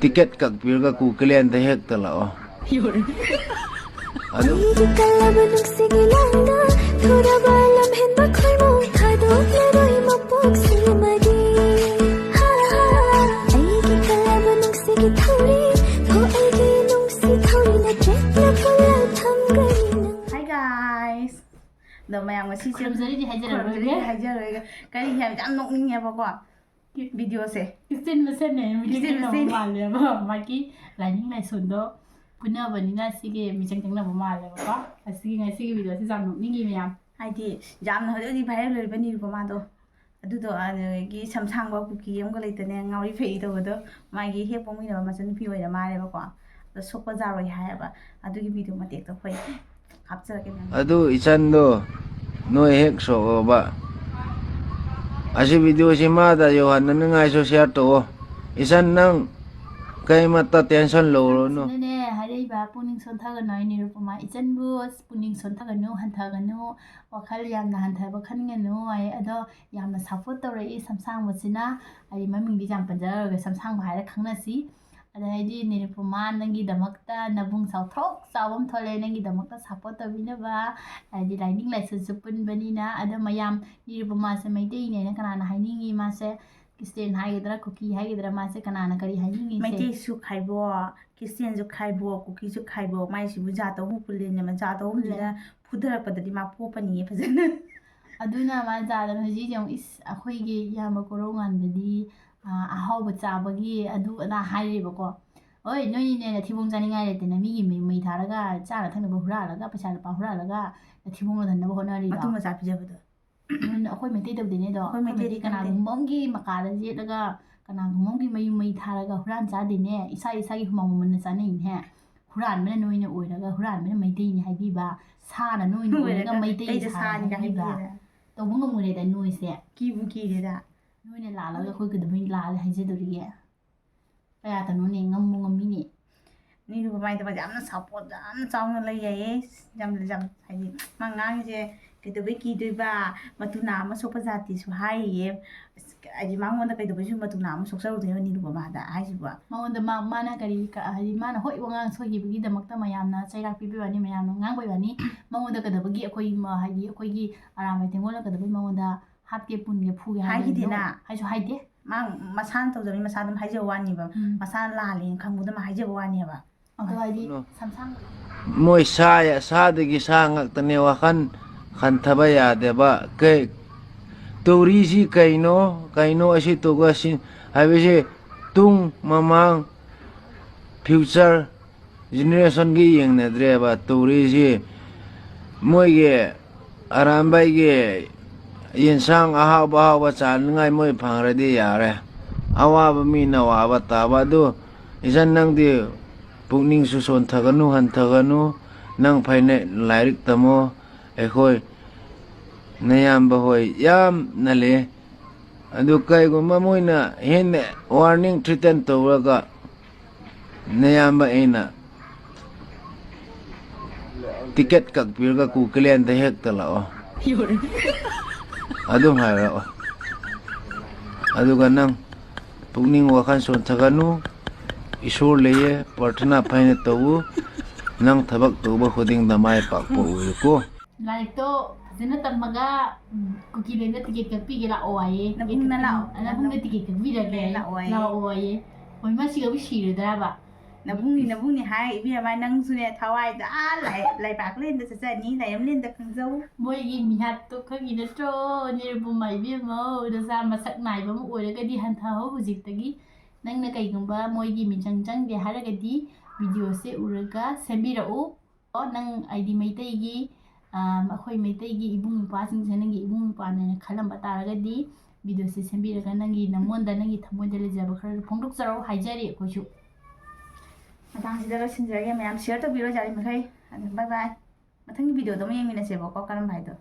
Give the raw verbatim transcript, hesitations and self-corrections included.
Ticket ꯀꯛꯄꯤꯔꯒ ꯀꯨꯀꯤꯂꯦꯟꯗ ꯍꯦꯛꯇ ꯂꯥꯛꯑꯣ꯫ ꯑꯗꯨ ꯑꯩꯒꯤ ꯀꯜꯂꯕ ꯅꯨꯡꯁꯤꯒꯤ ꯂꯥꯡꯗ ꯊꯨꯔꯕ ꯂꯝꯍꯦꯟꯕ ꯈꯣꯏꯃꯨ ꯊꯥꯗꯣꯛꯂꯔꯣꯏ ꯃꯄꯣꯛꯁꯤꯃꯗꯤ꯫ ꯍꯥ, ꯍꯥ, ꯑꯩꯒꯤ ꯀꯜꯂꯕ ꯅꯨꯡꯁꯤꯒꯤ ꯊꯧꯔꯤ, ꯍꯣ ꯑꯩꯒꯤ ꯅꯨꯡꯁꯤ ꯊꯧꯔꯤꯅ ꯆꯦꯠꯅ ꯄꯨꯜꯂ ꯊꯝꯒꯅꯤ ꯅꯪ꯫ Hi guys. ꯑꯗꯣ ꯃꯌꯥꯝ ꯉꯁꯤꯁꯦ ꯈꯨꯔꯨꯝꯖꯔꯤꯗꯤ ꯍꯥꯏꯖꯔꯔꯣꯏꯒꯦ꯫ ꯈꯨꯔꯨꯝꯖꯔꯤꯗꯤ ꯍꯥꯏꯖꯔꯔꯣꯏꯒꯦ꯫ ꯀꯔꯤ ꯍꯥꯏꯕ ꯌꯥꯝ ꯅꯣꯛꯅꯤꯡꯉꯦꯕꯀꯣ꯫ ꯚꯤꯗꯤꯑꯣꯁꯦ꯫ ꯈ꯭ꯔꯤꯁꯇꯤꯌꯟ ꯃꯁꯦꯟꯅꯦ, ꯃꯤꯇꯤꯡ ꯈ꯭ꯔꯤꯁꯇꯤꯌꯟ ꯇꯧꯕ ꯃꯁꯦꯟ꯫ ꯃꯥꯜꯂꯦꯕ꯫ ꯃꯥꯒꯤ ꯂꯥꯏꯅꯤꯡ ꯂꯥꯏꯁꯣꯟꯗꯣ ꯄꯨꯟꯅꯕꯅꯤꯅ ꯁꯤꯒꯤ ꯃꯤꯆꯪ ꯆꯪꯅꯕ ꯃꯥꯜꯂꯦꯕꯀꯣ꯫ ꯑꯁꯤꯒꯤ ꯉꯁꯤꯒꯤ ꯚꯤꯗꯤꯑꯣꯁꯤ ꯌꯥꯝ ꯅꯣꯛꯅꯤꯡꯉꯤ ꯃꯌꯥꯝ꯫ ꯍꯥꯏꯗꯤ ꯌꯥꯝꯅ ꯍꯧꯖꯤꯛ ꯍꯧꯖꯤꯛ viral ꯑꯣꯏꯔꯤꯕ ꯅꯤꯔꯨꯄꯃꯥꯗꯣ꯫ ꯑꯗꯨꯗꯣ ꯑꯗꯒꯤ ꯁꯝꯁꯥꯡꯕ ꯀꯨꯀꯤ ꯑꯃꯒ ꯂꯩꯇꯅꯦ ꯉꯥꯎꯔꯤ ꯐꯩꯔꯤ ꯇꯧꯕꯗꯣ꯫ ꯃꯥꯒꯤ ꯍꯦꯛ ꯄꯣꯛꯃꯤꯟꯅꯕ ꯃꯆꯟꯅꯨꯄꯤ ꯑꯣꯏꯔ ꯃꯥꯜꯂꯦꯕꯀꯣ꯫ ꯑꯗꯣ ꯁꯣꯛꯄ ꯌꯥꯔꯣꯏ ꯍꯥꯏꯌꯦꯕ꯫ ꯑꯗꯨꯒꯤ ꯚꯤꯗꯤꯑꯣ ꯃꯇꯦꯛꯇꯣ ꯑꯩꯈꯣꯏ ꯍꯥꯞꯆꯔꯛꯀꯦ ꯃꯌꯥꯝ꯫ ꯑꯗꯨ ꯏꯆꯟꯗꯣ ꯅꯣꯏ ꯍꯦꯛ ꯁꯣꯛꯑꯣꯕ꯫ ꯑꯁꯤ ꯚꯤꯗꯤꯑꯣꯁꯤ ꯃꯥꯗ ꯌꯧꯍꯟꯅꯅꯤꯡꯉꯥꯏꯁꯨ share ꯇꯧꯑꯣ꯫ ꯏꯆꯟ ꯅꯪ ꯀꯩꯃꯠꯇ tension ꯂꯧꯔꯨꯅꯨ꯫ ꯁꯤꯅꯅꯦ ꯍꯥꯏꯔꯛꯏꯕ ꯄꯨꯛꯅꯤꯡ ꯁꯣꯟꯊꯒꯅꯨ ꯍꯥꯏ ꯅꯤꯔꯨꯄꯃꯥ꯫ ꯏꯆꯟꯕꯨ ꯄꯨꯛꯅꯤꯡ ꯁꯣꯟꯊꯒꯅꯨ, ꯍꯟꯊꯒꯅꯨ, ꯋꯥꯈꯜ ꯌꯥꯝꯅ ꯍꯟꯊꯕ ꯈꯟꯒꯅꯨ ꯍꯥꯏ꯫ ꯑꯗꯣ ꯌꯥꯝꯅ support ꯇꯧꯔꯛꯏ ꯁꯝꯁꯥꯡꯕꯁꯤꯅ꯫ ꯑꯩ ꯃꯃꯤꯡꯗꯤ ꯌꯥꯝ ꯄꯟꯖꯔꯔꯣꯏꯒꯦ, ꯁꯝꯁꯥꯡꯕ ꯍꯥꯏꯔ ꯈꯪꯅꯁꯤ꯫ ꯑꯗ ꯍꯥꯏꯗꯤ ꯅꯤꯔꯨꯄꯃꯥ ꯅꯪꯒꯤꯗꯃꯛꯇ ꯅꯕꯨꯡ ꯆꯥꯎꯊꯣꯛ ꯆꯥꯎꯕ ꯑꯃ ꯊꯣꯛꯂꯛꯑꯦ, ꯅꯪꯒꯤꯗꯃꯛꯇ support ꯇꯧꯕꯤꯅꯕ꯫ ꯍꯥꯏꯗꯤ ꯂꯥꯏꯅꯤꯡ ꯂꯥꯏꯁꯣꯟꯁꯨ ꯄꯨꯟꯕꯅꯤꯅ꯫ ꯑꯗꯣ ꯃꯌꯥꯝ ꯅꯤꯔꯨꯄꯃꯥꯁꯦ ꯃꯩꯇꯩꯅꯦꯅ ꯀꯅꯥꯅ ꯍꯥꯏꯅꯤꯡꯉꯤ? ꯃꯥꯁꯦ ꯈ꯭ꯔꯤꯁꯇꯦꯟ ꯍꯥꯏꯒꯗ꯭ꯔꯥ ꯀꯨꯀꯤ ꯍꯥꯏꯒꯗ꯭ꯔꯥ ꯃꯥꯁꯦ ꯀꯅꯥꯅ ꯀꯔꯤ ꯍꯥꯏꯅꯤꯡꯉꯤ ꯁꯦ? ꯃꯩꯇꯩꯁꯨ ꯈꯥꯏꯕꯣꯛ, ꯈ꯭ꯔꯤꯁꯇꯦꯟꯁꯨ ꯈꯥꯏꯕꯣꯛ, ꯀꯨꯀꯤꯁꯨ ꯈꯥꯏꯕꯣꯛ, ꯃꯥꯏꯁꯤꯕꯨ ꯖꯥꯠ ꯑꯍꯨꯝ ꯄꯨꯜꯂꯦꯅꯦꯕ꯫ ꯖꯥꯠ ꯑꯍꯨꯝꯁꯤꯅ ꯄꯨꯜꯂꯦ꯫ ꯐꯨꯊꯔꯛꯄꯗꯗꯤ ꯃꯥ ꯄꯣꯛꯀꯅꯤꯌꯦ ꯐꯖꯅ꯫ ꯑꯗꯨꯅ ꯃꯥ ꯖꯥꯠ ꯑꯃ ꯍꯧꯖꯤꯛ ꯌꯦꯡꯉꯨ, ꯏꯁ, ꯑꯩꯈꯣꯏꯒꯤ ꯏꯌꯥꯝꯕ ꯀꯣꯔꯧꯉꯥꯟꯕꯗꯤ, ꯑꯥ, ꯑꯍꯥꯎꯕ ꯆꯥꯕꯒꯤ ꯑꯗꯨ ꯑꯗꯥ ꯍꯥꯏꯔꯦꯕꯀꯣ꯫ ꯍꯣꯏ, ꯅꯣꯏꯅꯤꯅꯦ ꯅꯊꯤꯕꯣꯡ ꯆꯥꯅꯤꯡꯉꯥꯏ ꯂꯩꯇꯅ ꯃꯤꯒꯤ ꯃꯩ, ꯃꯩ ꯊꯥꯔꯒ ꯆꯥꯅ ꯊꯛꯅꯕ ꯍꯨꯔꯥꯜꯂꯒ, ꯄꯩꯁꯥ ꯂꯨꯄꯥ ꯍꯨꯔꯥꯜꯂꯒ ꯅꯊꯤꯕꯣꯡ ꯂꯣꯟꯍꯟꯅꯕ ꯍꯣꯠꯅꯔꯤꯗꯣ꯫ ꯃꯇꯨ ꯃꯆꯥ ꯄꯤꯖꯕꯗꯣ꯫ ꯅꯣꯏꯅ, ꯑꯩꯈꯣꯏ ꯃꯩꯇꯩ ꯇꯧꯗꯦꯅꯦ ꯑꯗꯣ꯫ ꯑꯩꯈꯣꯏ ꯑꯩꯈꯣꯏ ꯃꯩꯇꯩꯗꯤ ꯃꯩꯇꯩ ꯇꯧꯗꯦ꯫ ꯀꯅꯥꯒꯨꯝꯕ ꯑꯃꯒꯤ ꯃꯀꯥꯗ ꯌꯦꯠꯂꯒ, ꯀꯅꯥꯒꯨꯝꯕ ꯑꯃꯒꯤ ꯃꯌꯨꯝ ꯃꯩ ꯊꯥꯔꯒ ꯍꯨꯔꯥꯟ ꯆꯥꯗꯦꯅꯦ꯫ ꯏꯁꯥ ꯏꯁꯥꯒꯤ ꯍꯨꯃꯥꯡ ꯃꯃꯜꯅ ꯆꯥꯅꯩꯅꯦ꯫ ꯍꯨꯔꯥꯟꯕꯅ ꯅꯣꯏꯅ ꯑꯣꯏꯔꯒ ꯍꯨꯔꯥꯟꯕꯅ ꯃꯩꯇꯩꯅꯤ ꯍꯥꯏꯕꯤꯕ, ꯁꯥꯅ ꯅꯣꯏꯅ ꯑꯣꯏꯔꯒ ꯑꯣꯏꯔꯒ ꯃꯩꯇꯩ ꯃꯩꯇꯩꯗ ꯁꯥꯅꯤ ꯁꯥꯅꯤ ꯍꯥꯏꯕꯤꯕ꯫ ꯍꯥꯏꯕꯤꯕ꯫ ꯇꯧꯕ ꯉꯝꯃꯣꯏꯗ ꯅꯣꯏꯁꯦ꯫ ꯀꯤꯕꯨ ꯀꯤꯔꯦꯗ꯫ ꯅꯣꯏꯅ ꯂꯥꯜꯂꯒ ꯑꯩꯈꯣꯏ ꯀꯩꯗꯧꯕꯩ ꯂꯥꯜꯂꯦ ꯍꯥꯏꯖꯗꯣꯔꯤꯒꯦ? ꯀꯌꯥꯗꯅꯣꯅꯦ, ꯉꯝꯕꯨ ꯉꯝꯃꯤꯅꯦ꯫ ꯅꯤꯔꯨꯄꯃꯥꯏꯗꯃꯛ ꯌꯥꯝꯅ support ꯌꯥꯝꯅ ꯆꯥꯎꯅ ꯂꯩ ꯌꯥꯏꯌꯦ꯫ ꯌꯥꯝ, ꯌꯥꯝ ꯍꯥꯏꯗꯤ ꯃꯥ ꯉꯥꯡꯉꯤꯁꯦ ꯀꯩꯗꯧꯕꯩ ꯀꯤꯗꯣꯏꯕ? ꯃꯇꯨ ꯅꯥ ꯑꯃ ꯁꯣꯛꯄ ꯖꯥꯇꯤꯁꯨ ꯍꯥꯏꯔꯤꯌꯦ꯫ ꯑꯁ, ꯍꯥꯏꯗꯤ ꯃꯉꯣꯟꯗ ꯀꯩꯗꯧꯕꯩꯁꯨ ꯃꯇꯨ ꯅꯥ ꯑꯃ ꯁꯣꯛꯆꯔꯨꯗꯣꯏꯅꯣ ꯅꯤꯔꯨꯄꯃꯥꯗ ꯍꯥꯏꯁꯤꯕꯣ? ꯃꯉꯣꯟꯗ ꯃꯥ-, ꯃꯥꯅ ꯀꯔꯤ ꯀ-, ꯍꯥꯏꯗꯤ ꯃꯥꯅ ꯍꯣꯏ ꯋꯥꯉꯥꯡ ꯁꯣꯏꯈꯤꯕꯒꯤꯗꯃꯛꯇ ꯃꯌꯥꯝꯅ ꯆꯩꯔꯥꯛ ꯄꯤꯕꯩ ꯋꯥꯅꯤ, ꯃꯌꯥꯝꯅ ꯉꯥꯡꯕꯩ ꯋꯥꯅꯤ꯫ ꯃꯉꯣꯟꯗ ꯀꯩꯗꯧꯕꯒꯤ ꯑꯩꯈꯣꯏ ꯃ-, ꯍꯥꯏꯗꯤ ꯑꯩꯈꯣꯏꯒꯤ ꯑꯔꯥꯝꯕꯥꯏ ꯇꯦꯡꯒꯣꯜꯅ ꯀꯩꯗꯧꯕꯩ ꯃꯉꯣꯟꯗ ꯍꯥꯠꯀꯦ ꯄꯨꯟꯒꯦ ꯐꯨꯒꯦ ꯍꯥꯏꯕꯅꯣ? ꯍꯥꯏꯈꯤꯗꯦꯅ꯫ ꯍꯥꯏꯁꯨ ꯍꯥꯏꯗꯦ꯫ ꯃꯥ ꯃꯁꯥꯅ ꯇꯧꯖꯕꯅꯤ, ꯃꯁꯥ ꯑꯗꯨꯝ ꯍꯥꯏꯖꯕ ꯋꯥꯅꯦꯕ꯫ ꯎꯝ꯫ ꯃꯁꯥꯅ ꯂꯥꯜꯂꯦꯅ ꯈꯪꯕꯗ ꯃꯥ ꯍꯥꯏꯖꯕ ꯋꯥꯅꯦꯕ꯫ ꯑꯗꯣ ꯍꯥꯏꯗꯤ ꯀꯩꯅꯣ? ꯁꯝꯁꯥꯡ ꯃꯣꯏ ꯁꯥ, ꯁꯥꯗꯒꯤ ꯁꯥ ꯉꯥꯛꯇꯅꯦ, ꯋꯥꯈꯜ ꯈꯟꯊꯕ ꯌꯥꯗꯦꯕ꯫ ꯀꯩ, ꯇꯧꯔꯤꯁꯤ ꯀꯩꯅꯣ? ꯀꯩꯅꯣ ꯑꯁꯤ ꯇꯧꯒ-, ꯁꯤ ꯍꯥꯏꯕꯁꯤ ꯇꯨꯡ ꯃꯃꯥꯡ future generationꯒꯤ ꯌꯦꯡꯅꯗ꯭ꯔꯦꯕ ꯇꯧꯔꯤꯁꯤ꯫ ꯃꯣꯏꯒꯤ ꯑꯔꯥꯝꯕꯥꯏꯒꯤ ꯌꯦꯟꯁꯥꯡ ꯑꯍꯥꯎꯕ ꯑꯍꯥꯎꯕ ꯆꯥꯅꯤꯡꯉꯥꯏ ꯃꯣꯏ ꯐꯪꯔꯗꯤ ꯌꯥꯔꯦ꯫ ꯑꯋꯥꯕ ꯃꯤꯅ ꯋꯥꯕ ꯇꯥꯕ꯫ ꯑꯗꯨ ꯏꯆꯟ, ꯅꯪꯗꯤ ꯄꯨꯛꯅꯤꯡꯁꯨ ꯁꯣꯟꯊꯒꯅꯨ, ꯍꯟꯊꯒꯅꯨ꯫ ꯅꯪ ꯐꯩꯅ ꯂꯥꯏꯔꯤꯛ ꯇꯝꯃꯣ꯫ ꯑꯩꯈꯣꯏ ꯅꯌꯥꯝꯕ ꯍꯣꯏ ꯌꯥꯝꯅ ꯂꯩ꯫ ꯑꯗꯨ ꯀꯩꯒꯨꯝꯕ ꯃꯣꯏꯅ ꯍꯦꯟꯅ warning, threaten ꯇꯧꯔꯒ ꯅꯌꯥꯝꯕ ꯑꯩꯅ ticket ꯀꯛꯄꯤꯔꯒ ꯀꯨꯀꯤꯂꯦꯟꯗ ꯍꯦꯛꯇ ꯂꯥꯛꯑꯣ꯫ ꯑꯗꯨꯝ ꯍꯥꯏꯔꯛꯑꯣ꯫ ꯑꯗꯨꯒ ꯅꯪ ꯄꯨꯛꯅꯤꯡ ꯋꯥꯈꯜ ꯁꯣꯟꯊꯒꯅꯨ꯫ ꯏꯁꯣꯔ ꯂꯩꯌꯦ, ꯄ꯭ꯔꯊꯅꯥ ꯐꯩꯅ ꯇꯧꯎ꯫ ꯅꯪ ꯊꯕꯛ ꯇꯧꯕ ꯈꯨꯗꯤꯡꯗ ꯃꯥꯏ ꯄꯥꯛꯄ ꯑꯣꯏꯌꯨꯀꯣ꯫ ꯂꯥꯏꯔꯤꯛꯇꯣ ꯐꯖꯅ ꯇꯝꯃꯒ, ꯎꯝ, ꯀꯨꯀꯤꯂꯦꯟꯗ ticket ꯀꯛꯄꯤꯒꯦ ꯂꯥꯛꯑꯣ ꯍꯥꯏꯌꯦ꯫ ꯅꯕꯨꯡꯅ ꯂꯥꯛꯑꯣ꯫ ꯅꯕꯨꯡꯅ ticket ꯀꯛꯄꯤꯔꯒꯦ꯫ ꯂꯥꯛꯑꯣ ꯍꯥꯏꯌꯦ꯫ ꯂꯥꯛꯑꯣ ꯍꯥꯏꯌꯦ꯫ ꯍꯣꯏ, ꯃꯥ ꯁꯤꯒꯕꯨ ꯁꯤꯔꯗ꯭ꯔꯕ? ꯅꯕꯨꯡꯅꯤ, ꯅꯕꯨꯡꯅꯤ ꯍꯥꯏ, ꯏꯕꯦꯝꯃ, ꯅꯪꯁꯨꯅꯦ, ꯊꯋꯥꯏꯗ, ꯑꯥ, ꯂꯥꯏ-, ꯂꯩꯄꯥꯛꯂꯦꯟꯗ ꯆꯠꯆꯅꯤ, ꯂꯩꯔꯝꯂꯦꯟꯗ ꯈꯪꯖꯧ꯫ ꯃꯣꯏꯒꯤ ꯃꯤꯍꯥꯠꯇꯣ ꯈꯪꯉꯤ ꯅꯠꯇ꯭ꯔꯣ, ꯅꯤꯔꯨꯄꯃꯥ ꯏꯕꯦꯝꯃꯧ? ꯅꯆꯥ ꯃꯁꯛ ꯅꯥꯏꯕ ꯑꯃ ꯑꯣꯏꯔꯒꯗꯤ ꯍꯟꯊꯍꯧ ꯍꯧꯖꯤꯛꯇꯒꯤ꯫ ꯅꯪꯅ ꯀꯩꯒꯨꯝꯕ ꯃꯣꯏꯒꯤ ꯃꯤꯆꯪ ꯆꯪꯗꯦ ꯍꯥꯏꯔꯒꯗꯤ videoꯁꯦ ꯎꯔꯒ ꯁꯦꯝꯕꯤꯔꯛꯎ꯫ ꯑꯣ, ꯅꯪ ꯍꯥꯏꯗꯤ ꯃꯩꯇꯩꯒꯤ, ꯑꯥ, ꯑꯩꯈꯣꯏ ꯃꯩꯇꯩꯒꯤ ꯏꯕꯨꯡ ꯏꯄ꯭ꯋꯥꯁꯤꯡꯁꯦ ꯅꯪꯒꯤ ꯏꯕꯨꯡ ꯏꯄ꯭ꯋꯥꯅꯦꯅ ꯈꯜꯂꯝꯕ ꯇꯥꯔꯒꯗꯤ videoꯁꯦ ꯁꯦꯝꯕꯤꯔꯒ ꯅꯪꯒꯤ ꯅꯉꯣꯟꯗ ꯅꯪꯒꯤ ꯊꯃꯣꯏꯗ ꯂꯩꯖꯕ ꯈꯔ ꯐꯣꯡꯗꯣꯛꯆꯔꯛꯎ ꯍꯥꯏꯖꯔꯤ ꯑꯩꯈꯣꯏꯁꯨ꯫ ꯃꯇꯥꯡꯁꯤꯗ ꯂꯣꯏꯁꯤꯟꯖꯔꯒꯦ ꯃꯌꯥꯝ, share ꯇꯧꯕꯤꯔꯣ ꯌꯥꯔꯤꯃꯈꯩ꯫ ꯑꯗꯨ bye bye꯫ ꯃꯊꯪꯒꯤ videoꯗ ꯑꯃꯨꯛ ꯌꯦꯡꯃꯤꯟꯅꯁꯦꯕꯀꯣ, ꯀꯔꯝꯕ ꯍꯥꯏꯗꯣ꯫